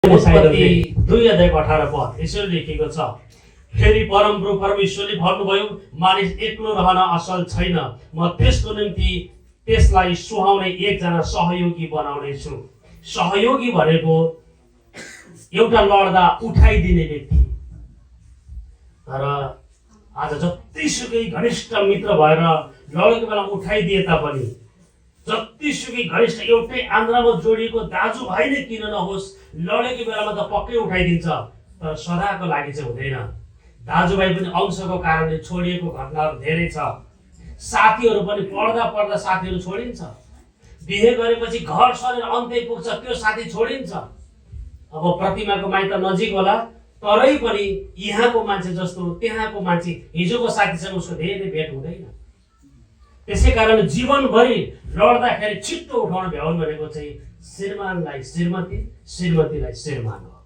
उत्पत्ति 2:18 पद यसरी लेखेको छ, फेरि परमप्रभु परमेश्वरले भन्नुभयो, मानिस एक्लो रहन असल छैन, म त्यसको निम्ति त्यसलाई सुहाउने एकजना सहयोगी बनाउने छु। सहयोगी भनेको एउटा लड्दा उठाइदिने व्यक्ति। तर आज जतिसुकै घनिष्ठ मित्र भएर लडेको बेला उठाइदिए तापनि, जतिसुकै घनिष्ठ एउटै आन्द्रामा जोडिएको दाजुभाइ नै किन नहोस्, लडेको बेलामा त पक्कै उठाइदिन्छ, तर सदाको लागि चाहिँ हुँदैन। दाजुभाइ पनि अंशको कारणले छोडिएको घटनाहरू धेरै छ। साथीहरू पनि पढ्दा साथीहरू छोडिन्छ। बिहे गरेपछि घर सरेर अन्त्य पुग्छ, त्यो साथी छोडिन्छ। अब प्रतिमाको माइत नजिक होला, तरै पनि यहाँको मान्छे जस्तो त्यहाँको मान्छे हिजोको साथीसँग उसको धेरै भेट हुँदैन। त्यसै कारण जीवनभरि लड्दाखेरि छिट्टो उठाउन भ्याउनु भनेको चाहिँ श्रीमानलाई श्रीमती, श्रीमतीलाई श्रीमान हो।